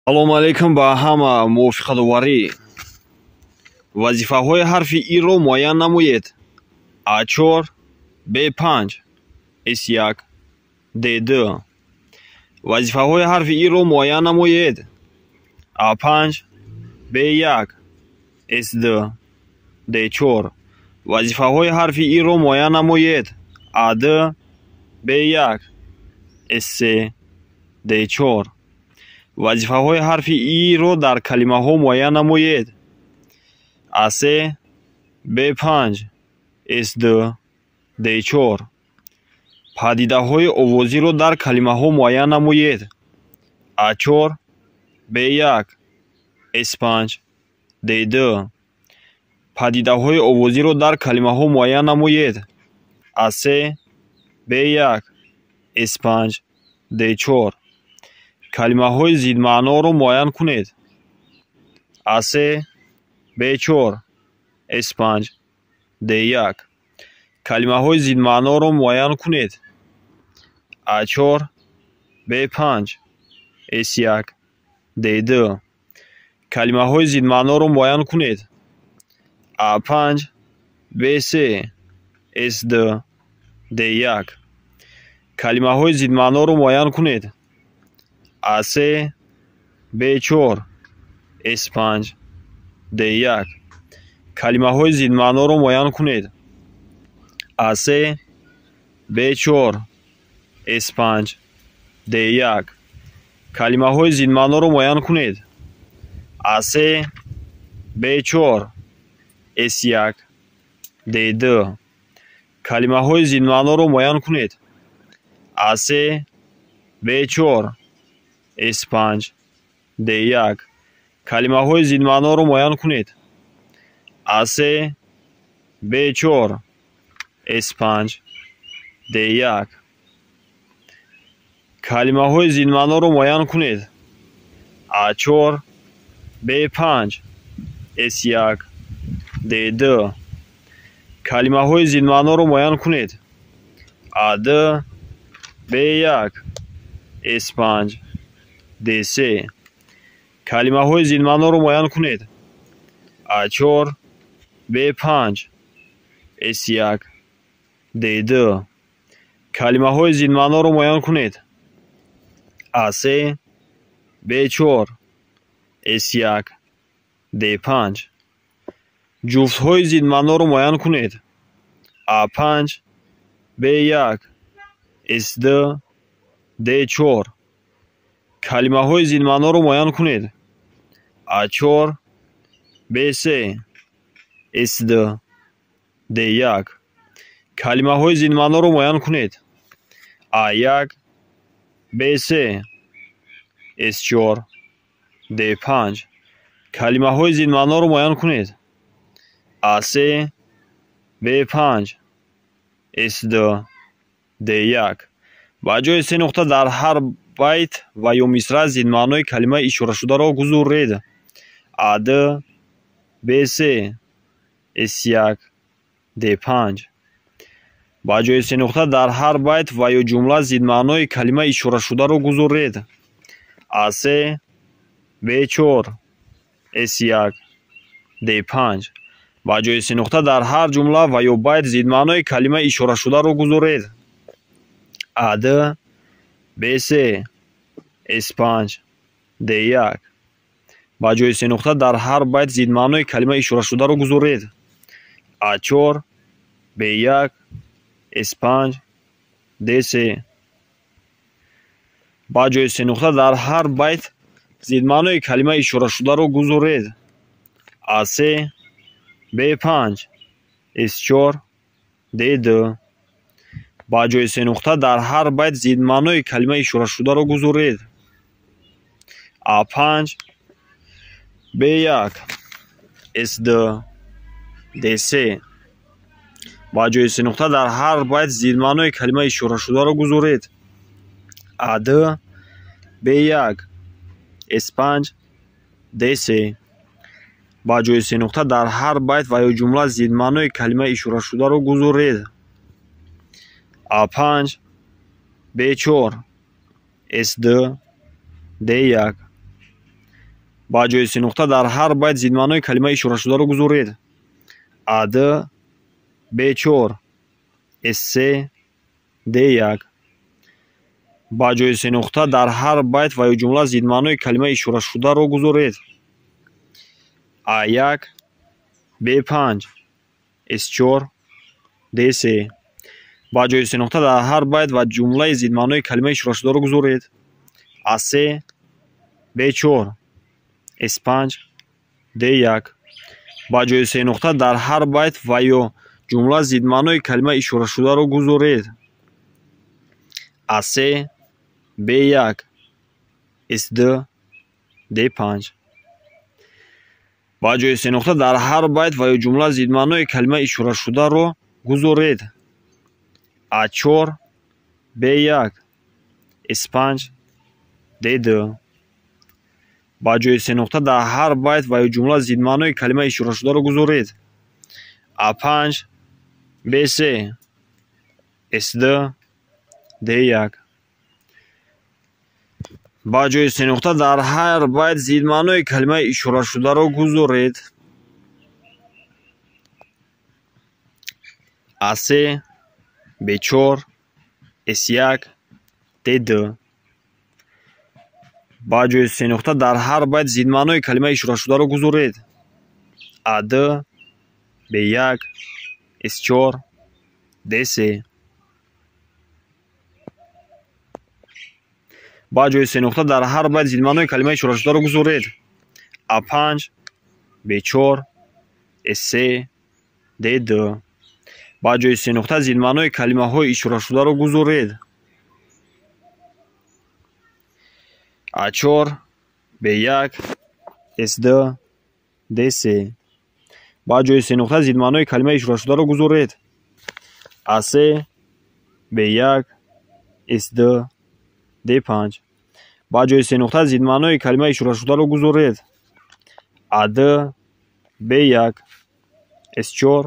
Салому алейкум ба ҳама. Мувофиқатоварӣ. Вазифаҳои ҳарфи И-ро муайян намоед. А4, Б5, С1, Д2. Вазифаҳои ҳарфи И-ро муайян намоед. А5, Б1, С2, Д4. Вазифаҳои ҳарфи И-ро муайян намоед. А2, Б1, С3, Д4. Вазифаҳои ҳарфи И-ро дар калимаҳо муайян намоед. А3, Б5, С2, Д4. Падидаҳои овозиро дар калимаҳо муайян намоед. А4, Б1, С5, Д2. Падидаҳои овозиро дар калимаҳо муайян намоед. А3, Б1, С5, Д4. Калимаҳои зиддмаъноро муайян кунед. А3, Б4, С5, Д1. Калимаҳои зиддмаъноро муайян кунед. А4, Б5, С1, Д2. Калимаҳои зиддмаъноро муайян кунед. А5, Б3, С2, Д1. Калимаҳои зиддмаъноро муайян кунед. А3, Б4, С5, Д1. Калимаҳои зиддмаъноро муайян кунед. А3, Б4, С5, Д1. Калимаҳои зиддмаъноро муайян кунед. А3, Б4, С1, Д2. Калимаҳои зиддмаъноро муайян кунед. А3, Б4, С5, Д1. Калимаҳои зиддмаъноро муайян кунед. А3, Б4, С5, Д1. Калимаҳои зиддмаъноро муайян кунед. А4, Б5, С1, Д2. Калимаҳои зиддмаъноро муайян кунед. А2, Б1, С5, Д3. Калимаҳои зиддмаъноро муайян кунед. А4, Б5, С1, Д2. Калимаҳои зиддмаъноро муайян кунед. А3, Б4, С1, Д5. Ҷуфтҳои зиддмаъноро муайян кунед. А5, Б1, С2, Д4. Калимаҳои зиддмаъноро муайян кунед. А4, Б3, С2, Д1. Калимаҳои зиддмаъноро муайян кунед. А1, Б3, С4, Д5. Калимаҳои зиддмаъноро муайян кунед. А3, Б5, С2, Д1. Ба ҷои се нуқта дар ҳар байт ва ё мисра зиддмаънои калимаи ишорашударо гузоред. А2, Б3, С1, Д5. Ба ҷои се нуқта дар ҳар байт ва ё ҷумла зиддмаънои калимаи ишорашударо гузоред. А3, Б4, С1, Д5. Ба ҷои се нуқта дар ҳар ҷумла ва ё байт зиддмаънои калимаи ишорашударо гузоред. А2, Б3, С5, Д1. Ба ҷои се нуқта дар ҳар байт зиддмаънои калимаи ишорашударо гузоред. А4, Б1, С5, Д3. Ба ҷои се нуқта дар ҳар байт зиддмаънои калимаи ишорашударо гузоред. А3, Б5, С4, Д2. Ба ҷои се нуқта дар ҳар байт зиддмаънои калимаи ишорашударо гузоред. А5, Б1, С2, Д3. Ба ҷои се нуқта дар ҳар байт зиддмаънои калимаи ишорашударо гузоред. А2, Б1, С5, Д3. Ба ҷои се нуқта дар ҳар байт ва ё ҷумла зиддмаънои калимаи ишорашударо гузоред. А5, Б4, С2, Д1. Ба ҷои се нуқта дар ҳар байт зидмаънои калимаи ишорашударо гузоред. А2, Б4, С3, Д1. Ба ҷои се нуқта дар ҳар байт ва ё ҷумла зидмаънои калимаи ишорашударо гузоред. А1, Б5, С4, Д3. Ба ҷои се нуқта дар ҳар байт ва ҷумлаи зидмаънои калимаи ишорашударо гузоред. А3, Б4, С5, Д1. Ба ҷои се нуқта дар ҳар байт ва ё ҷумла зидмаънои калимаи ишорашударо гузоред. А3, Б1, С2, Д5. Ба ҷои се нуқта дар ҳар байт ва ё ҷумла зидмаънои калимаи ишорашударо гузоред. А4, Б1, С5, Д2. Ба ҷои се нуқта дар ҳар байт ва ё ҷумла зидмаънои калимаи ишорашударо гузоред. А5, Б3, С2, Д1. Ба ҷои се нуқта дар ҳар байт зидмаънои калимаи ишорашударо гузоред. А3, Б4, С1, Д2. Ба ҷои се нуқта дар ҳар байт зидмаънои калимаи ишорашударо гузоред. А2, Б1, С4, Д3. Ба ҷои се нуқта дар ҳар байт зидмаънои калимаи ишорашударо гузоред. А5, Б4, С3, Д2. Ба ҷои се нуқта зидмаънои калимаҳои ишорашударо гузоред. А4, Б1, С2, Д3. Ба ҷои се нуқта зидмаънои калимаи ишорашударо гузоред. А3, Б1, С2, Д5. Ба ҷои се нуқта зидмаънои калимаи ишорашударо гузоред. А2, Б1, С4,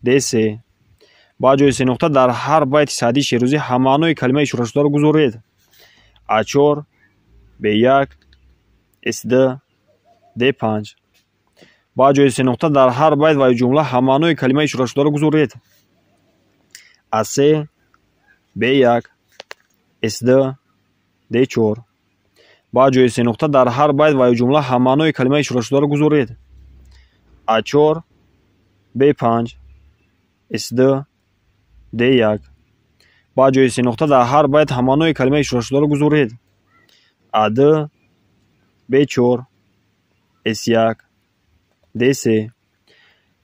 Д3. Ба ҷои се нуқта дар ҳар байти Саъдии Шерозӣ ҳаммаънои калимаи ишорашударо гузоред. А4, Б1, С2, Д5. Ба ҷои се нуқта дар ҳар байт ва ё ҷумла ҳаммаънои калимаи ишорашударо гузоред. А3, Б1, С2, Д4. Ба ҷои се нуқта дар ҳар байт ва ё ҷумла ҳаммаънои калимаи ишорашударо гузоред. А4, Б5, С2, Д1. Ба ҷои се нуқта дар ҳар байт ҳаммаънои калимаи ишорашударо гузоред. А2, Б4, С1, Д3.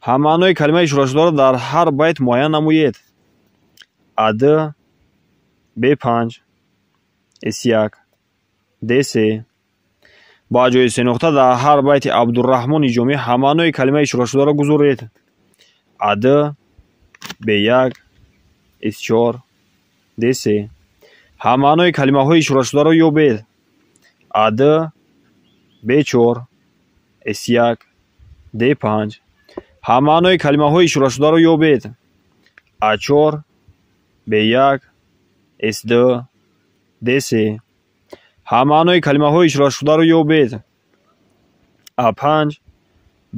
Ҳаммаънои калимаи ишорашударо дар ҳар байт муайян намоед. А2, Б5, С1, Д3. Ба ҷои се нуқта дар ҳар байти Абдурраҳмони Ҷомӣ ҳаммаънои калимаи ишорашударо гузоред. А2, Б1, С4, Д3. Ҳаммаънои калимаҳои ишорашударо ёбед. А2, Б4, С1, Д5. Ҳаммаънои калимаҳои ишорашударо ёбед. А4, Б1, С2, Д3. Ҳаммаънои калимаҳои ишорашударо ёбед. А5,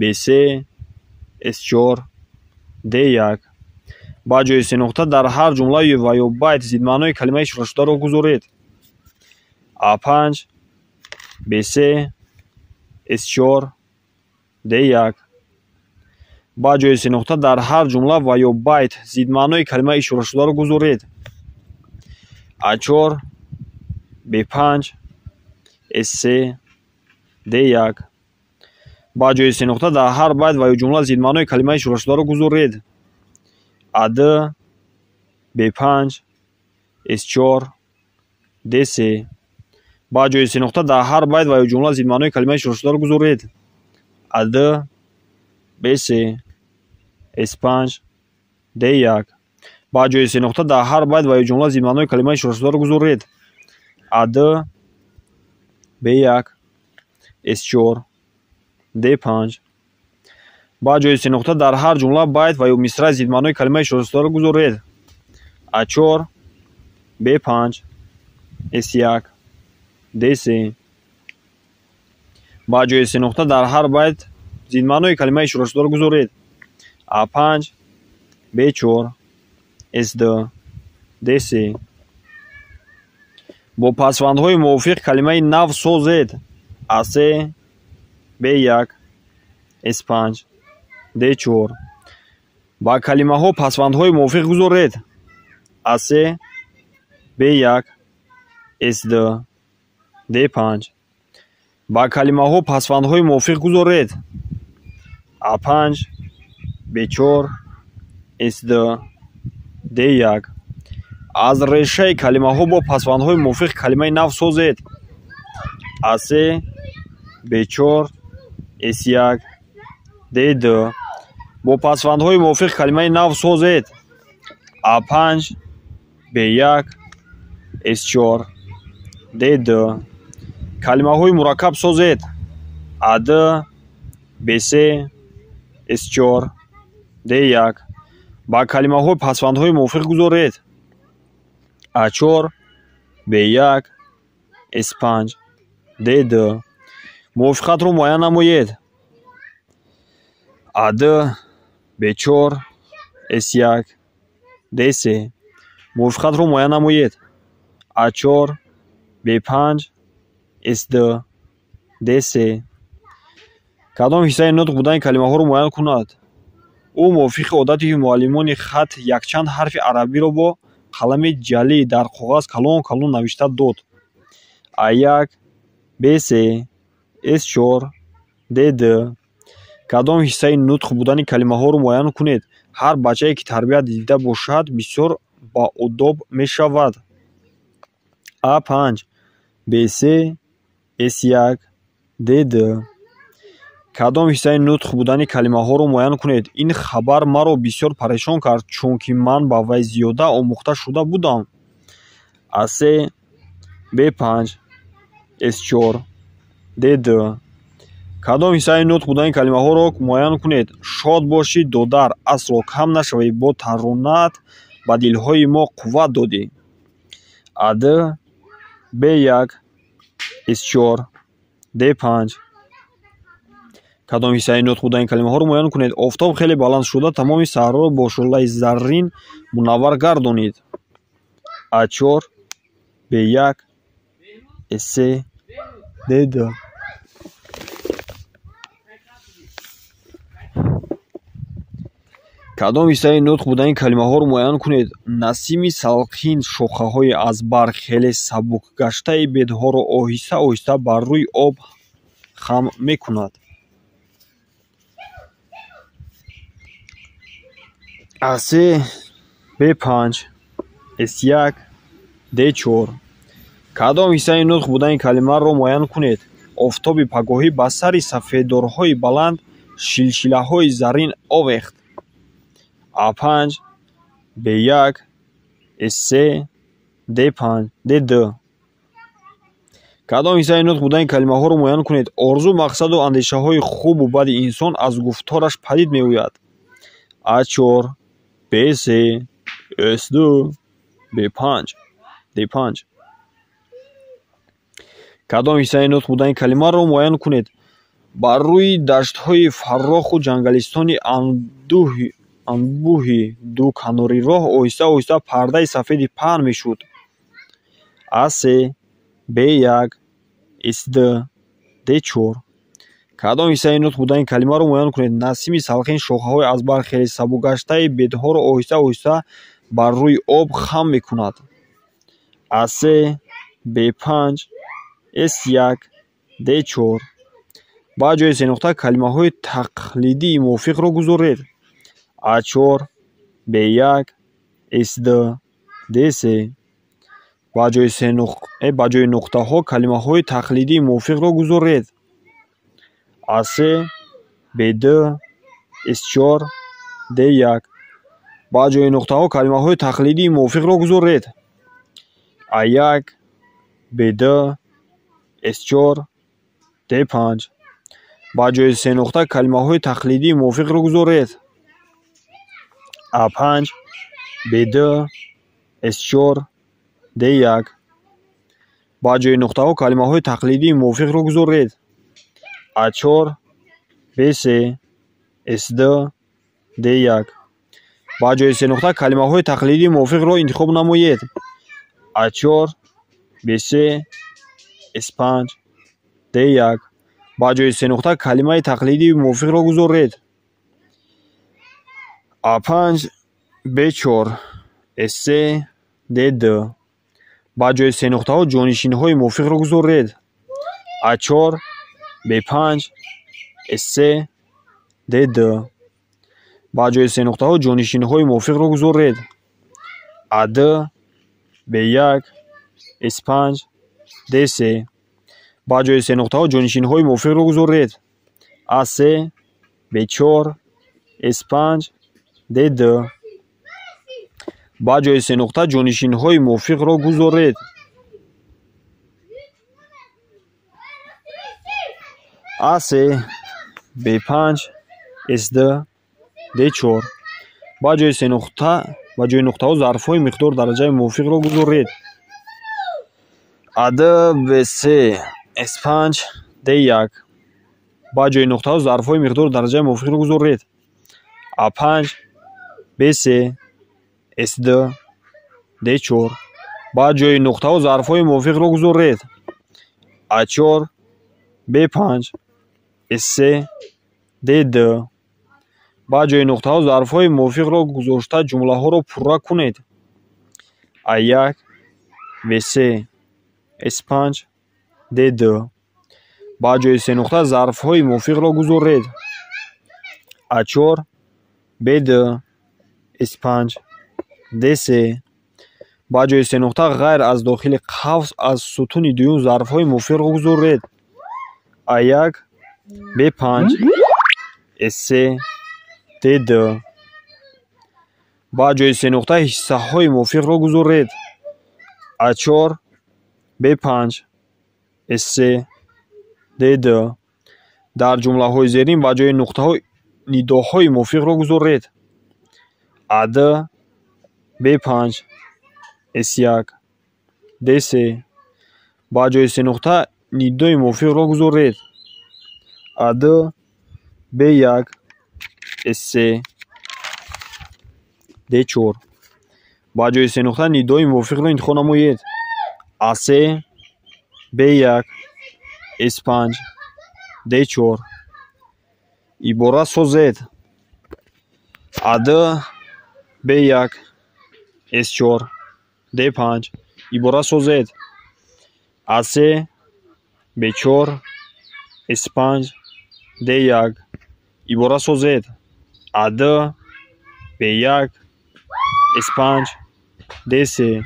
Б3, С4, Д1. Ба ҷои се нуқта дар ҳар ҷумла ва ё байт зидмаънои калимаи ишорашударо гузоред. А5, Б3, С4, Д1. Ба ҷои се нуқта дар ҳар ҷумла ва ё байт зидмаънои калимаи ишорашударо гузоред. А4, Б5, С3, Д1. Ба ҷои се нуқта дар ҳар байт ва ё ҷумла зидмаънои калимаи ишорашударо гузоред. А2, Б5, С4, Д3. Ба ҷои се нуқта дар ҳар байт ва ё ҷумла зидмаънои калимаи ишорашударо гузоред. А2, Б3, С5, Д1. Ба ҷои се нуқта дар ҳар байт ва ё ҷумла зидмаънои калимаи ишорашударо гузоред. А2, Б1, С4, Д5. Ба ҷои се нуқта дар ҳар ҷумла, байт ва ё мисра зидмаънои калимаи ишорашударо гузоред. А4, Б5, С1, Д3. Ба ҷои се нуқта дар ҳар байт зидмаънои калимаи ишорашударо гузоред. А5, Б4, С2, Д3. Бо пасвандҳои мувофиқ калимаи нав созед. А3, Б1, С5, Д4. Ба калимаҳо пасвандҳои мувофиқ гузоред. А3, Б1, С2, Д5. Ба калимаҳо пасвандҳои мувофиқ гузоред. А5, Б4, С2, Д1. Аз решаи калимаҳо бо пасвандҳои мувофиқ калимаи нав созед. А3, Б4, С1, Д2. Бо пасвандҳои мувофиқ калимаи нав созед. А5, Б1, С4, Д2. Калимаҳои мураккаб созед. А2, Б3, С4, Д1. Ба калимаҳо пасвандҳои мувофиқ гузоред. А4, Б1, С5, Д2. Мувофиқатро муайян намоед. А2, Б4, С1, Д3. Мувофиқатро муайян намоед. А4, Б5, С2, Д3. Кадом ҳиссаи нутқ будани калимаҳоро муайян кунад? Ӯ мувофиқи одати муаллимони хат якчанд ҳарфи арабиро бо қалами ҷалӣ дар коғаз калон калон навишта дод. А1, Б3, С4, Д2. Кадом ҳиссаи нутқ будани калимаҳоро муайян кунед? Ҳар бачае, ки тарбият дида бошад, бисёр баодоб мешавад. А5, Б3, С1, Д2. Кадом ҳиссаи нутқ будани калимаҳоро муайян кунед? Ин хабар маро бисёр парешон кард, чунки ман ба вай зиёда омӯхта шуда будам. А3, Б5, С4, Д2. Кадом ҳиссаи нутқ будани калимаҳоро муайян кунед? Шод бошӣ, додар, асло кам нашавӣ, бо таронаат ба дилҳои мо қувват додӣ. А2, Б1, С4, Д5. Кадом ҳиссаи нутқ будани калимаҳоро муайян кунед? Офтоб хеле баланд шуда, тамоми саҳроро бо шӯълаи заррин мунаввар гардонид. А4, Б1, С3, Д2. Кадом ҳиссаи нутқ будани калимаҳоро муайян кунед? Насими салқин шохаҳои аз барг хеле сабукгаштаи бедҳоро оҳиста оҳиста бар рӯи об хам мекунад. А3, Б5, С1, Д4. Кадом ҳиссаи нутқ будани калимаро муайян кунед? Офтоби пагоҳӣ ба сари сафедорҳои баланд шилшилаҳои заррин овехт. А5, Б1, С3, Д5, Д2. Кадом ҳиссаи нутқ будани калимаҳоро муайян кунед? Орзу, мақсаду андешаҳои хубу бади инсон аз гуфтораш падид меояд. А4, Б3, С2, Б5, Д5. Кадом ҳиссаи нутқ будани калимаро муайян кунед? Бар рӯи даштҳои фарроху ҷангалистони анбӯҳи ду канори роҳ оҳиста оҳиста пардаи сафеди паҳн мешуд. А3, Б1, С2, Д4. Кадом ҳиссаи нутқ будани калимаро муайян кунед? Насими салқин шохаҳои аз барг хеле сабукгаштаи бедҳоро оҳиста оҳиста бар рӯи об хам мекунад. А3, Б5, С1, Д4. Ба ҷои сенуқта калимаҳои тақлидии мувофиқро гузоред. А4, Б1, С2, Д3. Ба ҷои нуқтаҳо калимаҳои тақлидии мувофиқро гузоред. А3, Б2, С4, Д1. Ба ҷои нуқтаҳо калимаҳои тақлидии мувофиқро гузоред. А1, Б2, С4, Д5. Ба ҷои се нуқта калимаҳои тақлидии мувофиқро гузоред. А5, Б2, С4, Д1. Ба ҷои нуқтаҳо калимаҳои тақлидии мувофиқро гузоред. А4, Б3, С2, Д1. Ба ҷои се нуқта калимаҳои тақлидии мувофиқро интихоб намоед. А4, Б3, С5, Д1. Ба ҷои се нуқта калимаи тақлидии мувофиқро гузоред. А5, Б4, С3, Д2. Ба ҷои се нуқтаҳо ҷонишинҳои мувофиқро гузоред. А4, Б5, С3, Д2. Ба ҷои се нуқтаҳо ҷонишинҳои мувофиқро гузоред. А2, Б1, С5, Д3. Ба ҷои се нуқтаҳо ҷонишинҳои мувофиқро гузоред. А3, Б4, С5, Д2. Ба ҷои се нуқта ҷонишинҳои мувофиқро гузоред. А3, Б5, С2, Д4. Ба ҷои се нуқта ба ҷои нуқтаҳо зарфҳои миқдор дараҷаи мувофиқро гузоред. А2, Б3, С5, Д1. Ба ҷои нуқтаҳо зарфҳои миқдор дараҷаи мувофиқро гузоред. А5, Б3, С2, Д4. Ба ҷои нуқтаҳо зарфҳои мувофиқро гузоред. А4, Б5, С3, Д2. Ба ҷои нуқтаҳо зарфҳои мувофиқро гузошта ҷумлаҳоро пурра кунед. А1, Б3, С5, Д2. Ба ҷои се нуқта зарфҳои мувофиқро гузоред. А4, Б2, С5, Д3. Ба ҷои се нуқта ғайр аз дохили қавс аз сутуни дуюм зарфҳои мувофиқро гузоред. А1, Б5, С3, Д2. Ба ҷои се нуқта ҳиссаҳои мувофиқро гузоред. А4, Б5, С3, Д2. Дар ҷумлаҳои зерин ба ҷои нуқтаҳо нидоҳои мувофиқро гузоред. А2, Б5, С1, Д3. Ба ҷои се нуқта нидои мувофиқро гузоред. А2, Б1, С3, Д4. Ба ҷои се нуқта нидои мувофиқро интихоб намоед. А3, Б1, С5, Д4. Ибора созед. А2, Б1, С4, Д5. Ибора созед. А3, Б4, С5, Д1. Ибора созед. А2, Б1, С5, Д3.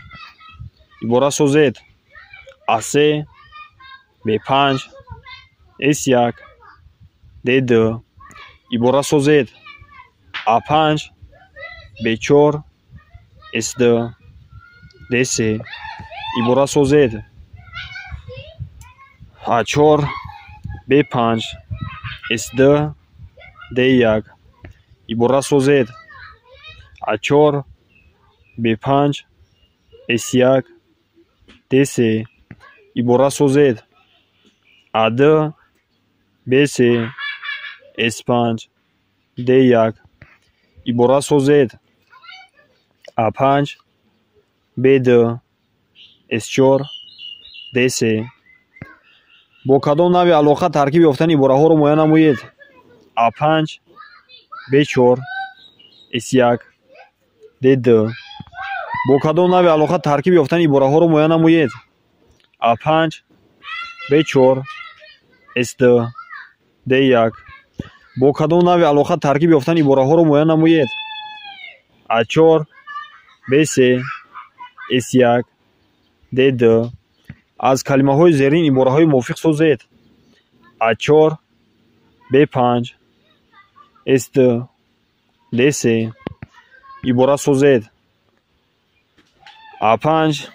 Ибора созед. А3, Б5, С1, Д2. Ибора созед. А5, Б4, С2, Д3. Ибора созед. А4, Б5, С2, Д1. Ибора созед. А4, Б5, С1, Д3. Ибора созед. А2, Б3, С5, Д1. Ибора созед. А5, Б2, С4, Д3. Бо кадом навъи алоқа таркиб ёфтани ибораҳоро муайян намоед. А5, Б4, С1, Д2. Бо кадом навъи алоқа таркиб ёфтани ибораҳоро муайян намоед. А5, Б4, С2, Д1. Бо кадом навъи алоқа таркиб ёфтани ибораҳоро муайян намоед. А4, Б3, С1, Д2. Аз калимаҳои зерин ибораҳои мувофиқ созед. А4, Б5, С2, Д3. Ибора созед. А5,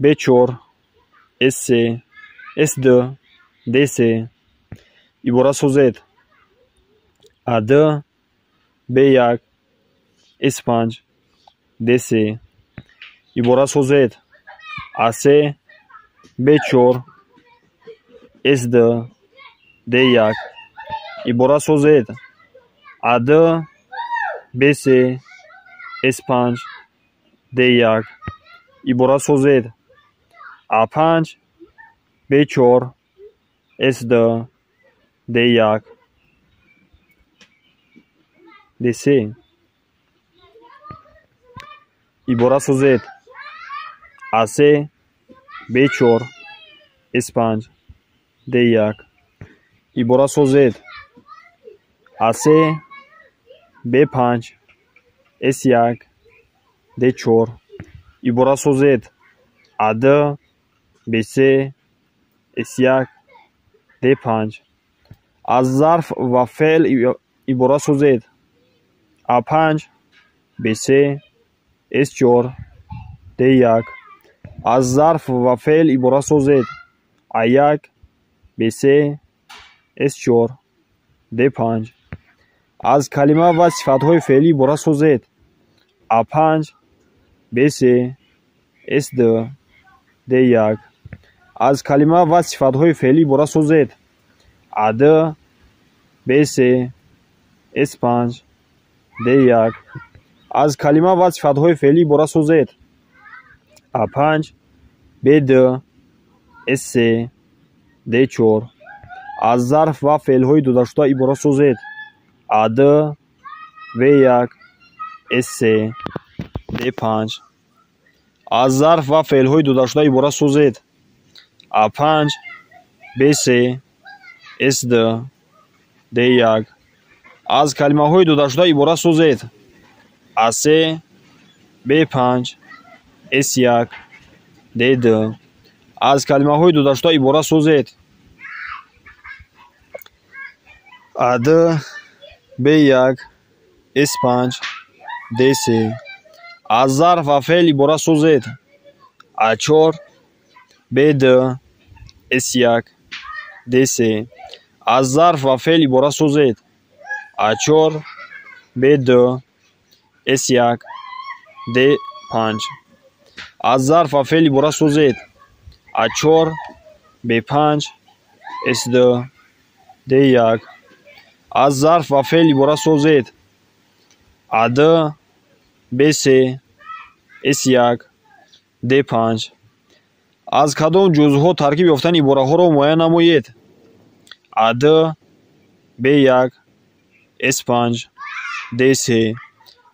Б4, С3, С2, Д3. Ибора созед. А2, Б1, С5, Д3. Ибора созед. А3, Б4, С2, D1. Ибора созед. А2, Б3, С5, Д1. Ибора созед. А5, Б4, С2, Д1, Д3. Ибора созед. А3, Б4, С5, Д1. Ибора созед. А3, Б5, С1, Д4. Ибора созед. А2, Б3, С1, Д5. Аз зарф ва феъл ибора созед. А5, Б3, С4, Д1. Аз зарф ва феъл ибора созед. А1, Б3, С4, Д5. Аз калима ва сифатҳои феълӣ ибора созед. А5, Б3, С2, Д1. Аз калима ва сифатҳои феълӣ ибора созед. А2, Б3, С5, Д1. Аз калима ва сифатҳои феълӣ ибора созед. А5, Б2, С3, Д4. Аз зарф ва феълҳои додашуда ибора созед. А2, В1, С3, Д5. Аз зарф ва феълҳои додашуда ибора созед. А5, Б3, С2, Д1. Аз калимаҳои додашуда ибора созед. А3, Б5, С1, Д2. Аз калимаҳои додашуда ибора созед. А2, Б1, С5, Д3. Аз зарф ва феъл ибора созед. А4, Б2, С1, Д3. Аз зарф ва феъл ибора созед. А4, Б2, С1, Д5. Аз зарф ва феъл ибора созед. А4, Б5, С2, Д1. Аз зарф ва феъл ибора созед. А2, Б3, С1, Д5. Аз кадом ҷузъҳо таркиб ёфтани ибораҳоро муайян намоед. А2, Б1, С5, Д3.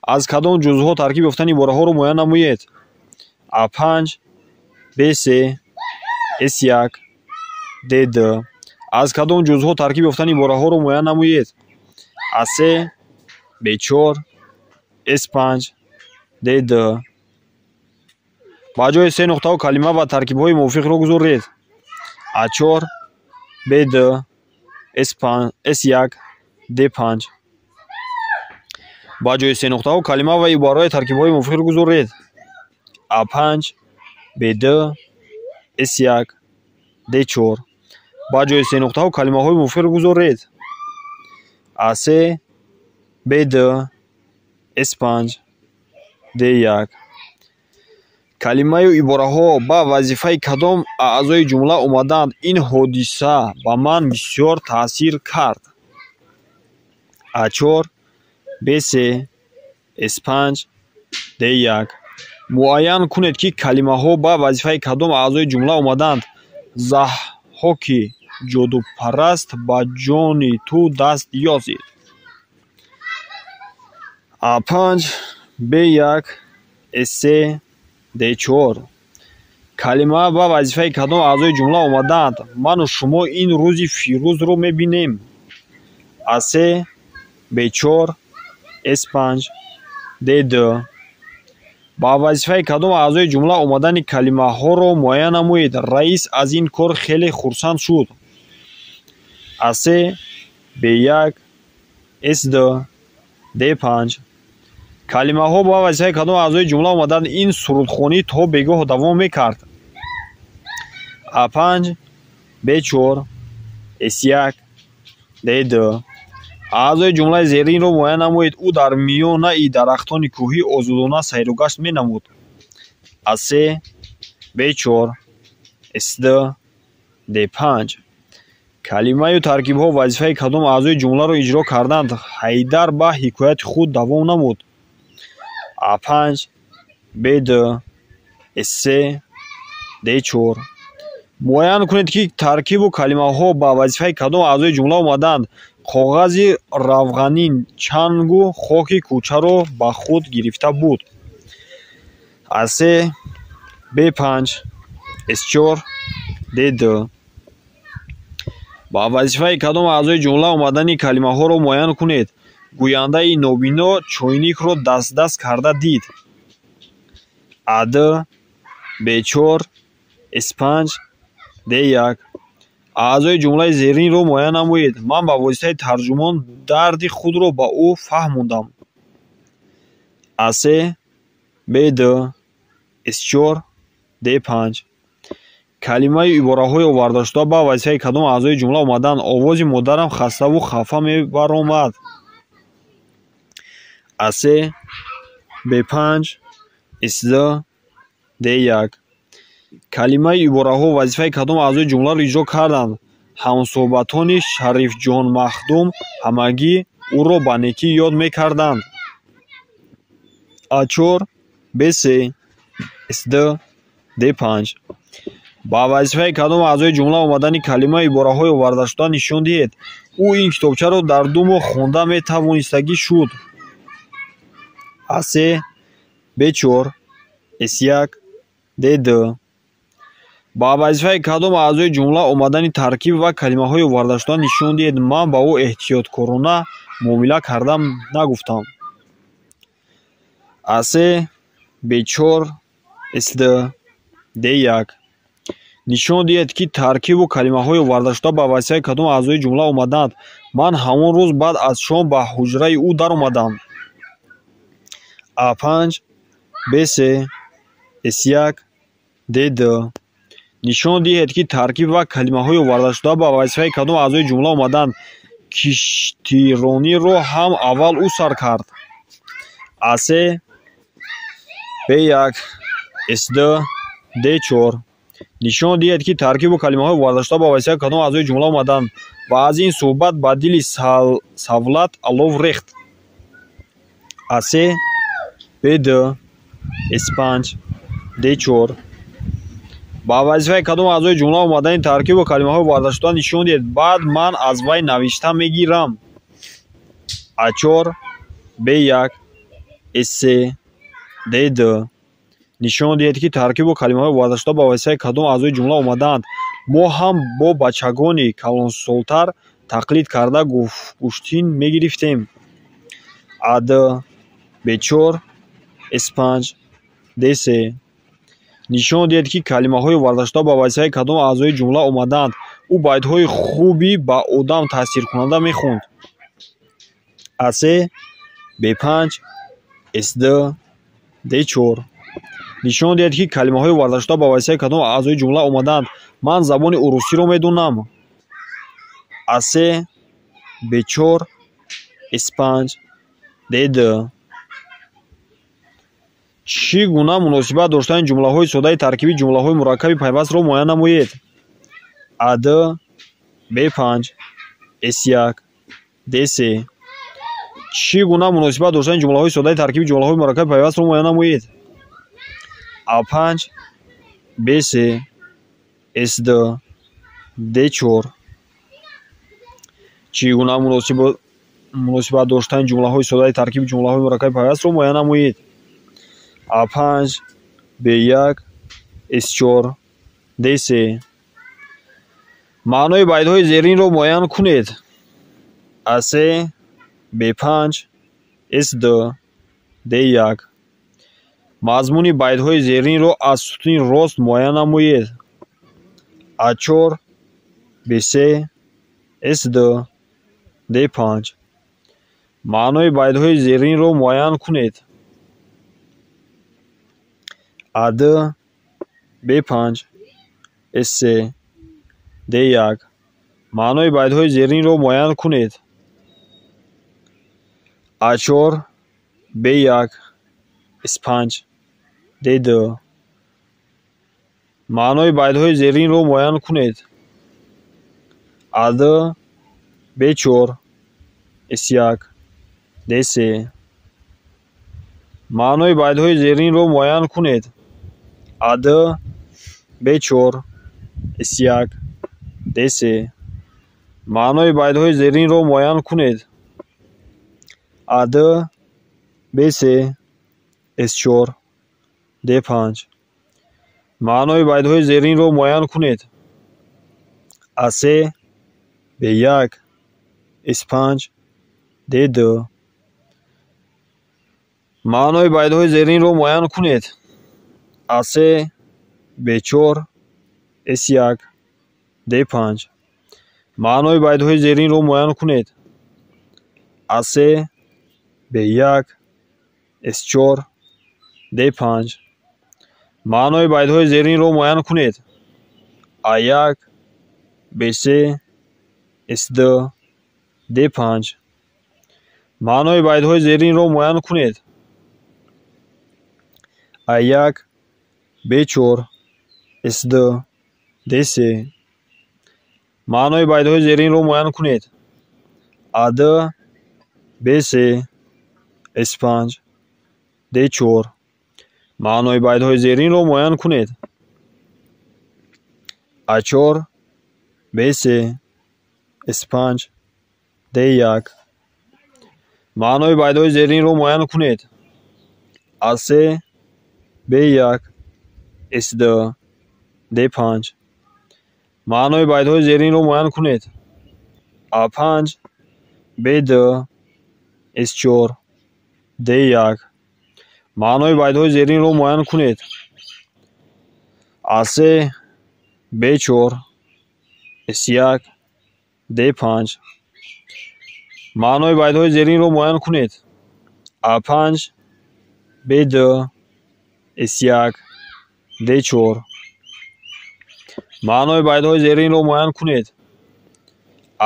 Аз кадом ҷузъҳо таркиб ёфтани ибораҳоро муайян намоед. А5, Б3, С1, Д2. Аз кадом ҷузъҳо таркиб ёфтани ибораҳоро муайян намоед. А3, Б4, С5, Д2. Ба ҷои се нуқтаҳо калима ва таркибҳои мувофиқро гузоред. А4, Б2, С1, Д5. Ба ҷои се нуқтаҳо калима ва ибораҳои таркибҳои мувофиқро гузоред. А5, Б2, С1, Д4. Ба ҷои се нуқтаҳо калимаҳои мувофиқро гузоред. А3, Б2, С5, Д1. Калимаю ибораҳо ба вазифаи кадом аъзои ҷумла омадаанд? Ин ҳодиса ба ман бисёр таъсир кард. А4, Б3, С5, Д1. Муайян кунед, ки калимаҳо ба вазифаи кадом аъзои ҷумла омадаанд. Заҳҳоки ҷодупараст ба ҷони ту даст ёзид. А5, Б1, С3, Д4. Калима ба вазифаи кадом аъзои ҷумла омадаанд? Ману шумо ин рӯзи фирӯзро мебинем. А3, Б4, С5, Д2. Ба вазифаи кадом аъзои ҷумла омадани калимаҳоро муайян намоед. Раис аз ин кор хеле хурсанд шуд. А3, Б1, С2, Д5. Калимаҳо ба вазифаи кадом аъзои ҷумла омаданд? Ин сурудхонӣ то бегоҳ давом мекард. А5, Б4, С1, Д2. Аъзои ҷумлаи зеринро муайян намоед. Ӯ дар миёнаи дарахтони кӯҳӣ озодона сайругашт менамуд. А3, Б4, С2, Д5. Калимаю таркибҳо вазифаи кадом аъзои ҷумларо иҷро карданд? Ҳайдар ба ҳикояти худ давом намуд. А5, Б2, С3, Д4. Муайян кунед, ки таркибу калимаҳо ба вазифаи кадом аъзои ҷумла омаданд. Коғази равғанин чангу хоки кӯчаро ба худ гирифта буд. А3, Б5, С4, Д2. Ба вазифаи кадом аъзои ҷумла омадани калимаҳоро муайян кунед. Гӯяндаи нобино чойникро даст-даст карда дид. А2, Б4, С5, Д1. Аъзои ҷумлаи зеринро муайян намоед. Ман ба воситаи тарҷумон дарди худро ба ӯ фаҳмондам. А3, Б2, С4, Д5. Калимаю ибораҳои овардашуда ба вазифаи кадом аъзои ҷумла омаданд? Овози модарам хаставу хафа мебаромад. А3, Б5, С2, Д1. Калимаи ибораҳо вазифаи кадом аъзои ҷумларо иҷро карданд? Ҳамсӯҳбатони Шарифҷон Махдум ҳамагӣ ӯро ба некӣ ёд мекарданд. А4, Б3, С2, Д5. Ба вазифаи кадом аъзои ҷумла омадани калимаи ибораҳои овардашуда нишон диҳед. Ӯ ин китобчаро дар 2 моҳ хонда метавонистагӣ шуд. А3, Б4, С1, Д2. Ба вазифаи кадом аъзои ҷумла омадани таркиб ва калимаҳои овардашуда нишон диҳед. Ман ба ӯ эҳтиёткорона муомила кардам нагуфтам. А3, Б4, С2, Д1. Нишон диҳед, ки таркибу калимаҳои овардашуда ба вазифаи кадом аъзои ҷумла омадаанд. Ман ҳамон рӯз баъд аз шом ба ҳуҷраи ӯ даромадам. А5, Б3, С1, Д2. Нишон диҳед, ки таркиб ва калимаҳои овардашуда ба вазифаи кадом аъзои ҷумла омадаанд. Киштирониро ҳам аввал ӯ сар кард. А3, Б1, С2, Д4. Нишон диҳед, ки таркибу калимаҳои овардашуда ба вазифаи кадом аъзои ҷумла омадаанд. Ва аз ин суҳбат ба дили Савлат алов рехт. А3, Б2, С5, Д4. Ба вазифаи кадом аъзои ҷумла омадани таркибу калимаҳои овардашуда нишон диҳед. Баъд ман аз вай навишта мегирам. А4, Б1, С3, Д2. Нишон диҳед, ки таркибу калимаҳои овардашуда ба вазифаи кадом аъзои ҷумла омадаанд. Мо ҳам бо бачагони калонсолтар тақлид карда гӯштин мегирифтем. А2, Б4, С5, Д3. Нишон диҳед, ки калимаҳои овардашуда ба вазифаи кадом аъзои ҷумла омадаанд. Ӯ байтҳои хуби ба одам таъсиркунанда мехонд. А3, Б5, С2, Д4. Нишон диҳед, ки калимаҳои овардашуда ба вазифаи кадом аъзои ҷумла омадаанд. Ман забони урусиро медонам. А3, Б4, С5, Д2. Чӣ гуна муносибат доштани ҷумлаҳои содаи таркибӣ ҷумлаҳои мураккаби пайвастро муайян намоед. А2, Б5, С1, Д3. Чӣ гуна муносибат доштани ҷумлаҳои содаи таркибӣ ҷумлаҳои мураккаби пайвастро муайян намоед. А5, Б3, С2, Д4. Чӣ гуна муносибат доштани ҷумлаҳои содаи таркиби ҷумлаҳои мураккаби пайвастро муайян намоед. А5, Б1, С4, Д3. Маънои байтҳои зеринро муайян кунед. А3, Б5, С2, Д1. Мазмуни байтҳои зеринро аз сутуни рост муайян намоед. А4, Б3, С2, Д5. Маънои байтҳои зеринро муайян кунед. А2, Б5, С3, Д1. Маънои байтҳои зеринро муайян кунед. А4, Б1, С5, Д2. Маънои байтҳои зеринро муайян кунед. А2, Б4, С1, Д3. Маънои байтҳои зеринро муайян кунед. А2, Б4, С1, Д3. Маънои байтҳои зеринро муайян кунед. А2, Б3, С4, Д5. Маънои байтҳои зеринро муайян кунед. А3, Б1, С5, Д2. Маънои байтҳои зеринро муайян кунед. А3, Б4, С1, Д5. Маънои байтҳои зеринро муайян кунед. А3, Б1, С4, Д5. Маънои байтҳои зеринро муайян кунед. А1, Б3, С2, Д5. Маънои байтҳои зеринро муайян кунед. А1, Б4, С2, Д3. Маънои байтҳои зеринро муайян кунед. А2, Б3, С5, Д4. Маънои байтҳои зеринро муайян кунед. А4, Б3, С5, Д1. Маънои байтҳои зеринро муайян кунед. А3, Б1, С2, Д5. Маънои байтҳои зеринро муайян кунед. А5, Б2, С4, Д1. Маънои байтҳои зеринро муайян кунед. А3, Б4, С1, Д5. Маънои байтҳои зеринро муайян кунед. А5, Б2, С1, Д4. Маънои байтҳои зеринро муайян кунед.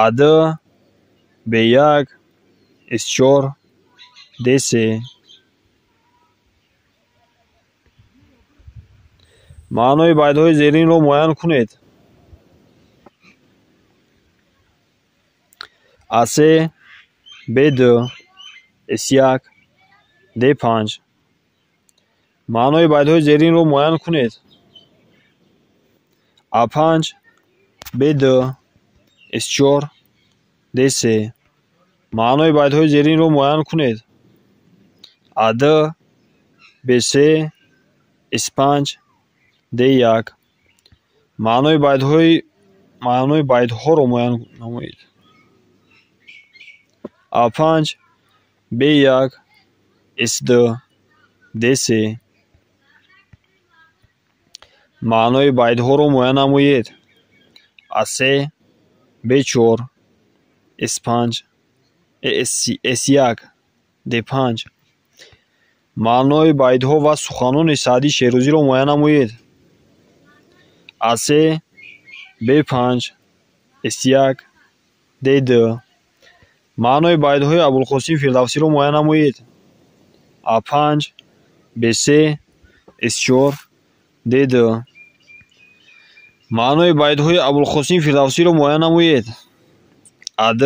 А2, Б1, С4, Д3. Маънои байтҳои зеринро муайян кунед. А3, Б2, С1, Д5. Маънои байтҳои зеринро муайян кунед. А5, Б2, С4, Д3. Маънои байтҳои зеринро муайян кунед. А2, Б3, С5, Д1. Маънои байтҳоро муайян намоед. А5, Б1, С2, Д3. Маънои байтҳоро муайян намоед. А3, Б4, С5, С1, Д5. Маънои байтҳо ва суханони Саъдии Шерозиро муайян намоед. А3, Б5, С1, Д2. Маънои байтҳои Абулқосим Фирдавсиро муайян намоед. А5, Б3, С4, Д2. Маънои байтҳои Абулқосим Фирдавсиро муайян намоед. А2,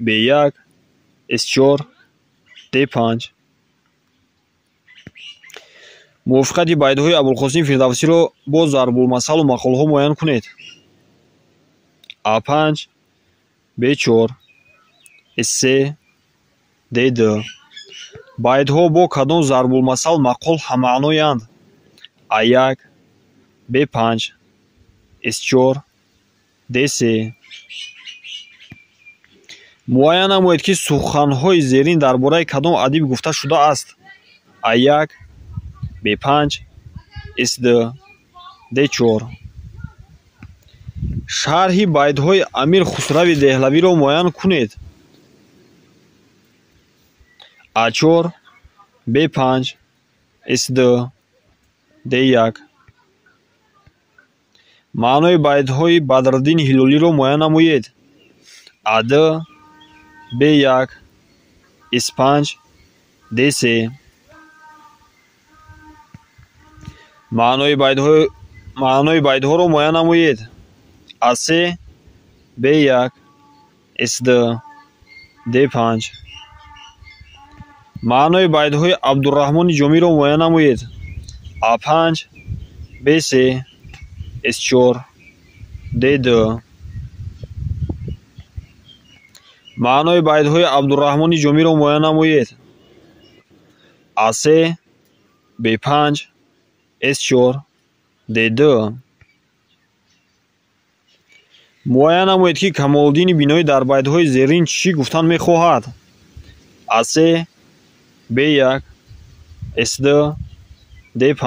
Б1, С4, Д5. Мувофиқати байтҳои Абулқосим Фирдавсиро бо зарбулмасалу мақолҳо муайян кунед. А5, Б4, С3, Д2. Байтҳо бо кадом зарбулмасал мақол ҳаммаъноянд? А1, Б5, С4, Д3. Муайян намоед, ки суханҳои зерин дар бораи кадом адиб гуфта шудааст. А1, Б5, С2, Д4. Шарҳи байтҳои Амир Хусрави Деҳлавиро муайян кунед. А4, Б5, С2, Д1. Маънои байтҳои Бадриддини Ҳилолиро муайян намоед. А2, Б1, С5, Д3. Маънои байтҳоро муайян намоед. А3, Б1, С2, Д5. Маънои байтҳои Абдурраҳмони Ҷомиро муайян намоед. А5, Б3, С4, Д2. Маънои байтҳои Абдурраҳмони Ҷомиро муайян намоед. А3, Б5, С4, Д2. Муайян намоед, ки Камолиддини Биноӣ дар байтҳои зерин чӣ гуфтан мехоҳад. А3, Б1, С2, Д5.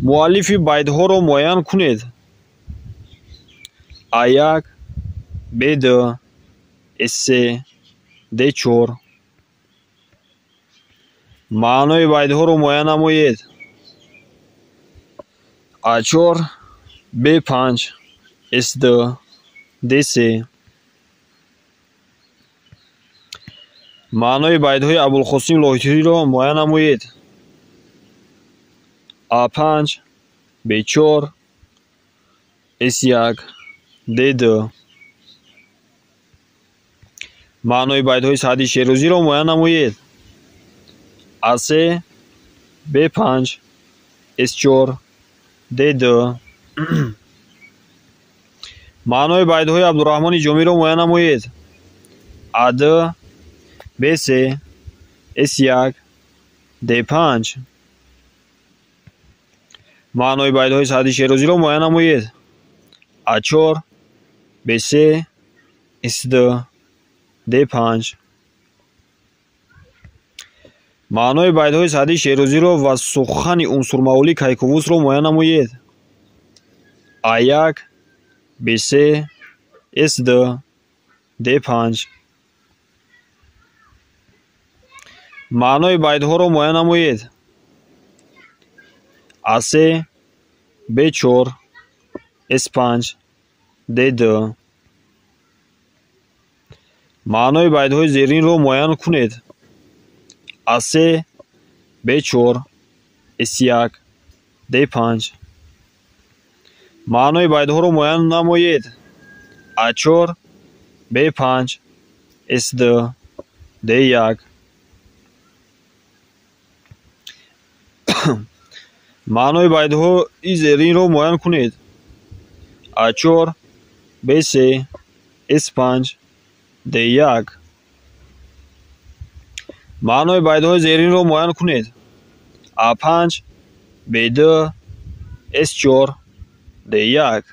Муаллифи байтҳоро муайян кунед. А1, Б2, С3, Д4. Маънои байтҳоро муайян намоед. А4, Б5, С2, Д3. Маънои байтҳои Абулқосим Лоҳутиро муайян намоед. А5, Б4, С1, Д2. Маънои байтҳои Саъди Шерозиро муайян намоед. А3, Б5, С4, Д2. Маънои байтҳои Абдурраҳмони Ҷомиро муайян намоед. А2, Б3, С1, Д5. Маънои байтҳои Саъди Шерозиро муайян намоед. А4, Б3, С2, Д5. Маънои байтҳои Саъди Шерозиро ва сухани Унсурмавлӣ Кайковусро муайян намоед. А1, Б3, С2, Д5. Маънои байтҳоро муайян намоед. А3, Б4, С5, Д2. Маънои байтҳои зеринро муайян кунед. А3, Б4, С1, Д5. Маънои байтҳоро муайян намоед. А4, Б5, С2, Д1. Маънои байтҳои зеринро муайян кунед. А4, Б3, С5, Д1. Маънои байтҳои зеринро муайян кунед. А5, Б2, С4, Д1.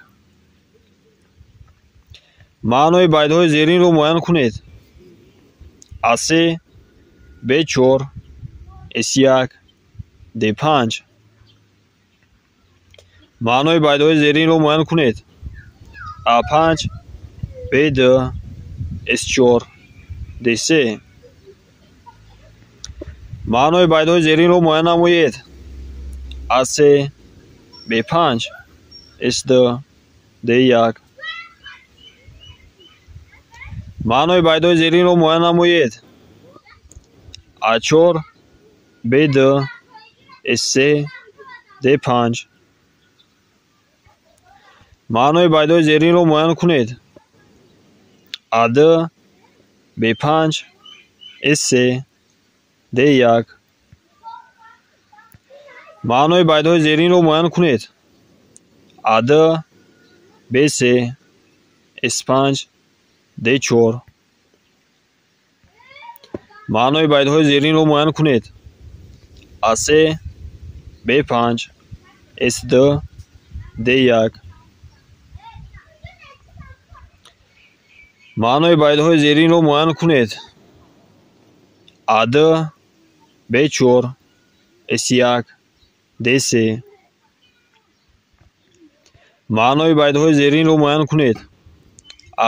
Маънои байтҳои зеринро муайян кунед. А3, Б4, С1, Д5. Маънои байтҳои зеринро муайян кунед. А5, Б2, С4, Д3. Маънои байтҳои зеринро муайян намоед. А3, Б5, С2, Д1. Маънои байтҳои зеринро муайян намоед. А4, Б2, С3, Д5. Маънои байтҳои зеринро муайян кунед. А2, Б5, С3, Д1. Маънои байтҳои зеринро муайян кунед. А2, Б3, С5, Д4. Маънои байтҳои зеринро муайян кунед. А3, Б5, С2, Д1. Маънои байтҳои зеринро муайян кунед. А2, Б4, С1, Д3. Маънои байтҳои зеринро муайян кунед.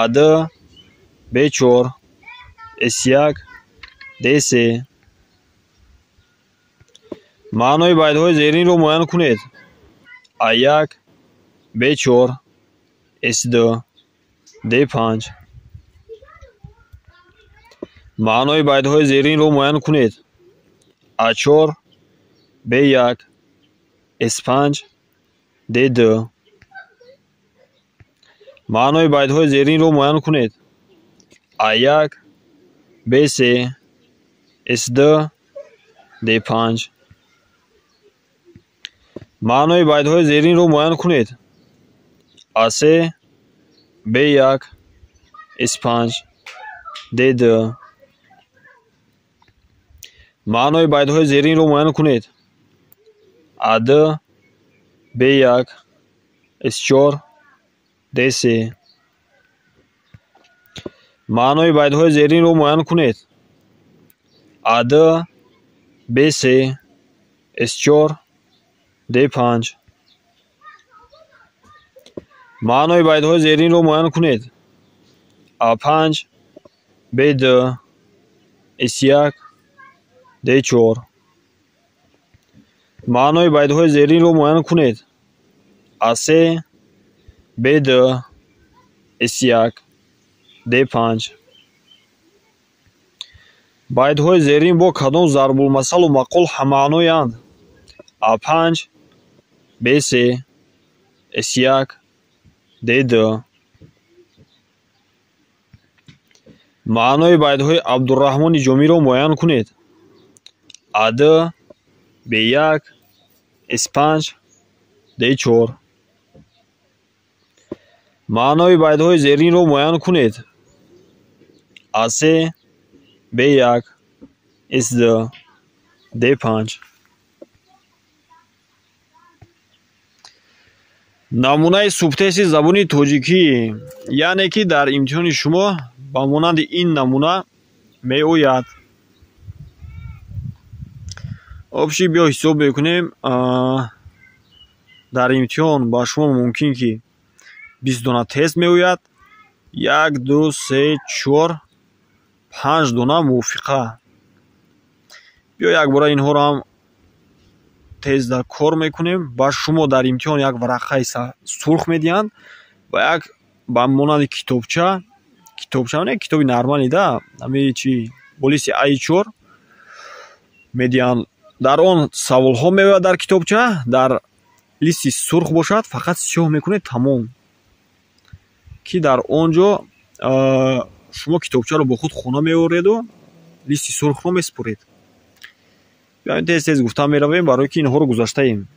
А2, Б4, С1, Д3. Маънои байтҳои зеринро муайян кунед. А1, Б4, С2, Д5. Маънои байтҳои зеринро муайян кунед. А4, Б1, С5, Д2. Маънои байтҳои зеринро муайян кунед. А1, Б3, С2, Д5. Маънои байтҳои зеринро муайян кунед. А3, Б1, С5, Д2. Маънои байтҳои зеринро муайян кунед. А2, Б1, С4, Д3. Маънои байтҳои зеринро муайян кунед. А2, Б3, С4, Д5. Маънои байтҳои зеринро муайян кунед. А5, Б2, С1, Д4. Маънои байтҳои зеринро муайян кунед. А3, Б2, С1, Д5. Байтҳои зерин бо кадом зарбулмасалу мақол ҳаммаъноянд? А5, Б3, С1, Д2. Маънои байтҳои Абдурраҳмони Ҷомиро муайян кунед. А2, Б1, С5, Д4. Маънои байтҳои зеринро муайян кунед. А3, Б1, С2, Д5. Намунаи субтести забони тоҷикӣ, яъне ки дар имтиҳони шумо ба монанди ин намуна меояд. Обши биё ҳисоб мекунем. Дар имтиҳон ба шумо мумкин ки 20 дона тест меояд. 1, 2, 3, 4, 5 дона мувофиқа. Биё якбора инҳоро ҳам тез дар кор мекунем. Ба шумо дар имтиҳон як варақаи сурх медиҳанд ва як ба монанди китобча, китобча не, китоби нормалӣ да, ҳамин чи болиси А4 медиҳанд. Дар он саволҳо меояд дар китобча, дар листи сурх бошад, фақат сиёҳ мекунед, тамом. Ки дар он ҷо шумо китобчаро бо худ хона меореду листи сурхро месупоред. Биёем тез тез гуфта меравем, барои ки инҳоро гузаштаем.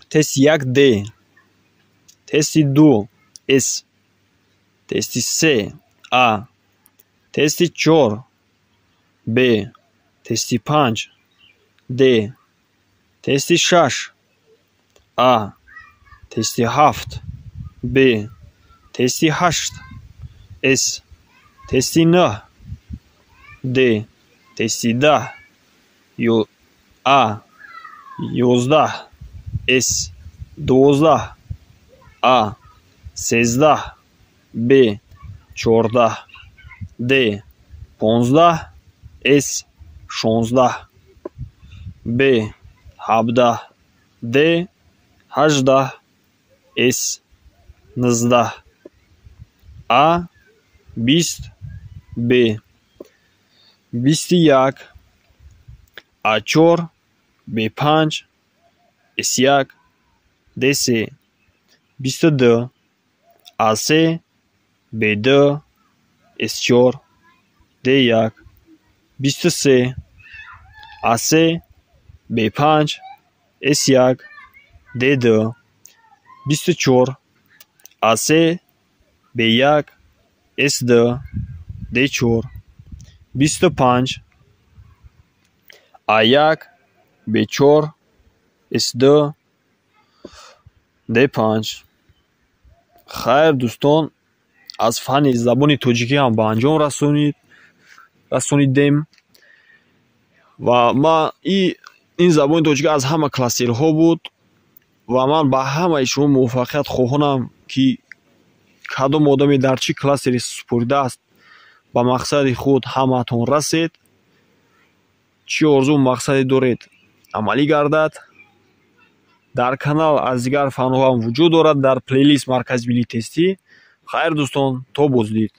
Тести 1 Д, тести 2 С, тести 3 А, тести 4 Б, тести 5 Д, тести 6 А, тести 7 Б, тести 8 С, тести 9 Д, тести 10 А, 11 С, 12 А, 13 Б, 14 Д, 15 С, 16 Б, 17 Д, 18 С, 19 А, 20 Б, 21 А4, Б5, С1, Д3, 22 А3, Б2, С4, Д1, 23 А3, Б5, С1, Д2, 24 А3, Б1, С2, Д4, 25 А1, Б4, С2, Д5. Хайр дӯстон, аз фанни забони тоҷикӣ ҳам ба анҷом расонидем ва ман ин забони тоҷикӣ аз ҳама классерҳо буд ва ман ба ҳамаи шумо муваффақият хоҳонам, ки кадом одаме дар чӣ классере супоридааст, ба мақсади худ ҳамаатон расед. Чӣ орзу мақсаде доред, амалӣ гардад. Дар канал аз дигар фанҳо ҳам вуҷуд дорад дар плейлист Маркази миллии тестӣ. Хайр дӯстон, то боздид.